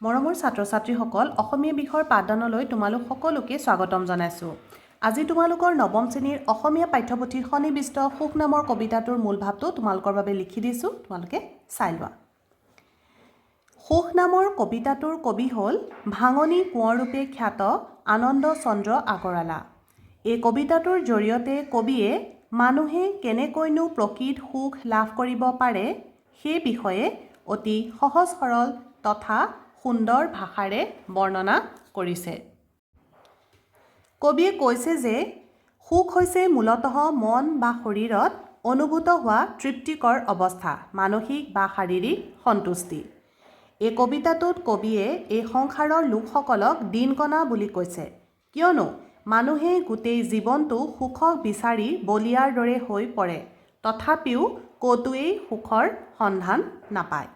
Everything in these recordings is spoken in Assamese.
মৰমৰ ছাত্ৰ ছাত্ৰীসকল, অসমীয়া বিষয়ৰ পাঠদানলৈ তোমালোক সকলোকে স্বাগতম জনাইছোঁ। আজি তোমালোকৰ নৱম শ্ৰেণীৰ অসমীয়া পাঠ্যপুথিৰ সন্নিৱিষ্ট সুখ নামৰ কবিতাটোৰ মূল ভাৱটো তোমালোকৰ বাবে লিখি দিছোঁ, তোমালোকে চাই লোৱা। সুখ নামৰ কবিতাটোৰ কবি হ'ল ভাঙনি কোঁৱৰৰূপে খ্যাত আনন্দ চন্দ্ৰ আগৰৱালা। এই কবিতাটোৰ জৰিয়তে কবিয়ে মানুহে কেনেকৈনো প্ৰকৃত সুখ লাভ কৰিব পাৰে, সেই বিষয়ে অতি সহজ সৰল তথা সুন্দৰ ভাষাৰে বৰ্ণনা কৰিছে। কবিয়ে কৈছে যে সুখ হৈছে মূলতঃ মন বা শৰীৰত অনুভূত হোৱা তৃপ্তিকৰ অৱস্থা, মানসিক বা শাৰীৰিক সন্তুষ্টি। এই কবিতাটোত কবিয়ে এই সংসাৰৰ লোকসকলক দিনকণা বুলি কৈছে, কিয়নো মানুহে গোটেই জীৱনটো সুখক বিচাৰি বলিয়াৰ দৰে হৈ পৰে, তথাপিও ক'তোৱেই সুখৰ সন্ধান নাপায়।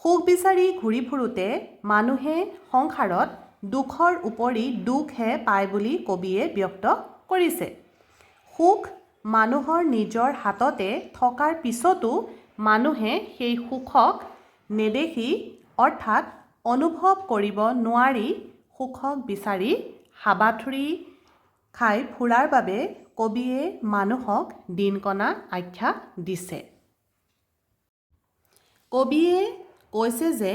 সুখ বিচাৰি ঘূৰি ফুৰোঁতে মানুহে সংসাৰত দুখৰ উপৰি দুখহে পায় বুলি কবিয়ে ব্যক্ত কৰিছে। সুখ মানুহৰ নিজৰ হাততে থকাৰ পিছতো মানুহে সেই সুখক নেদেখি, অৰ্থাৎ অনুভৱ কৰিব নোৱাৰি সুখক বিচাৰি হাবাথুৰি খাই ফুৰাৰ বাবে কবিয়ে মানুহক দিনকণা আখ্যা দিছে। কবিয়ে কৈছে যে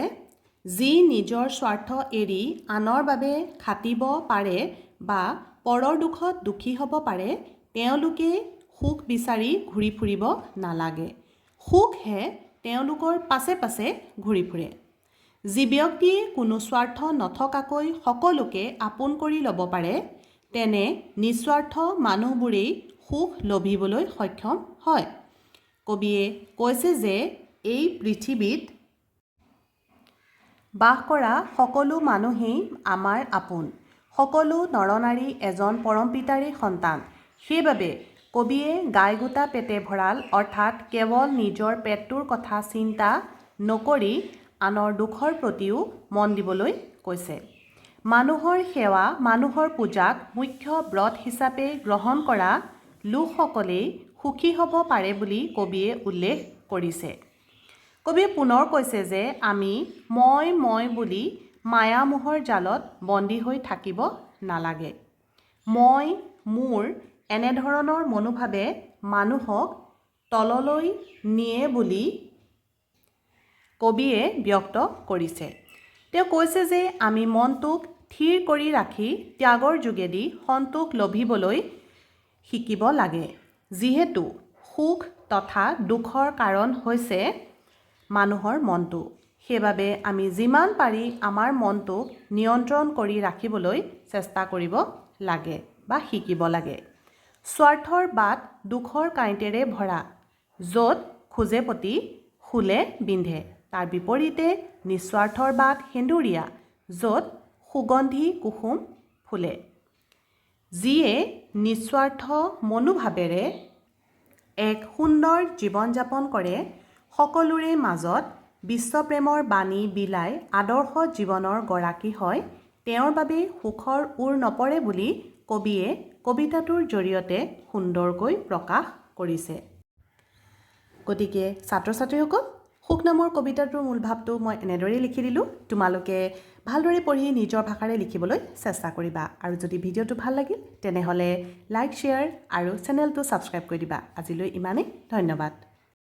যি নিজৰ স্বাৰ্থ এৰি আনৰ বাবে খাটিব পাৰে বা পৰৰ দুখত দুখী হ'ব পাৰে, তেওঁলোকে সুখ বিচাৰি ঘূৰি ফুৰিব নালাগে, সুখহে তেওঁলোকৰ পাছে পাছে ঘূৰি ফুৰে। যি ব্যক্তিয়ে কোনো স্বাৰ্থ নথকাকৈ সকলোকে আপোন কৰি ল'ব পাৰে, তেনে নিস্বাৰ্থ মানুহবোৰেই সুখ লভিবলৈ সক্ষম হয়। কবিয়ে কৈছে যে এই পৃথিৱীত বাস কৰা সকলো মানুহেই আমাৰ আপোন। সকলো নৰনাৰী এজন পৰমপিতাৰেই সন্তান। সেইবাবে কবিয়ে গাই গোটা পেটে ভঁৰাল, অৰ্থাৎ কেৱল নিজৰ পেটটোৰ কথা চিন্তা নকৰি আনৰ দুখৰ প্ৰতিও মন দিবলৈ কৈছে। মানুহৰ সেৱা, মানুহৰ পূজাক মুখ্য ব্ৰত হিচাপে গ্ৰহণ কৰা লোকসকলেই সুখী হ'ব পাৰে বুলি কবিয়ে উল্লেখ কৰিছে। কবিয়ে পুনৰ কৈছে যে আমি মই মই বুলি মায়ামোহৰ জালত বন্দী হৈ থাকিব নালাগে। মই, মোৰ এনেধৰণৰ মনোভাৱে মানুহক তললৈ নিয়ে বুলি কবিয়ে ব্যক্ত কৰিছে। তেওঁ কৈছে যে আমি মনটোক থিৰ কৰি ৰাখি ত্যাগৰ যোগেদি সন্তোষ লভিবলৈ শিকিব লাগে। যিহেতু সুখ তথা দুখৰ কাৰণ হৈছে মানুহৰ মনটো, সেইবাবে আমি যিমান পাৰি আমাৰ মনটোক নিয়ন্ত্ৰণ কৰি ৰাখিবলৈ চেষ্টা কৰিব লাগে বা শিকিব লাগে। স্বাৰ্থৰ বাট দুখৰ কাঁইটেৰে ভৰা, য'ত খোজে প্ৰতি শূলে বিন্ধে। তাৰ বিপৰীতে নিস্বাৰ্থৰ বাট সেন্দুৰীয়া, য'ত সুগন্ধি কুসুম ফুলে। যিয়ে নিস্বাৰ্থ মনোভাৱেৰে এক সুন্দৰ জীৱন যাপন কৰে, সকলোৰে মাজত বিশ্বপ্ৰেমৰ বাণী বিলাই আদৰ্শ জীৱনৰ গৰাকী হয়, তেওঁৰ বাবে সুখৰ ওৰ নপৰে বুলি কবিয়ে কবিতাটোৰ জৰিয়তে সুন্দৰকৈ প্ৰকাশ কৰিছে। গতিকে ছাত্ৰ ছাত্ৰীসকল, সুখ নামৰ কবিতাটোৰ মূল ভাৱটো মই এনেদৰেই লিখি দিলোঁ। তোমালোকে ভালদৰে পঢ়ি নিজৰ ভাষাৰে লিখিবলৈ চেষ্টা কৰিবা আৰু যদি ভিডিঅ'টো ভাল লাগিল, তেনেহ'লে লাইক, শ্বেয়াৰ আৰু চেনেলটো ছাবস্ক্ৰাইব কৰি দিবা। আজিলৈ ইমানেই, ধন্যবাদ।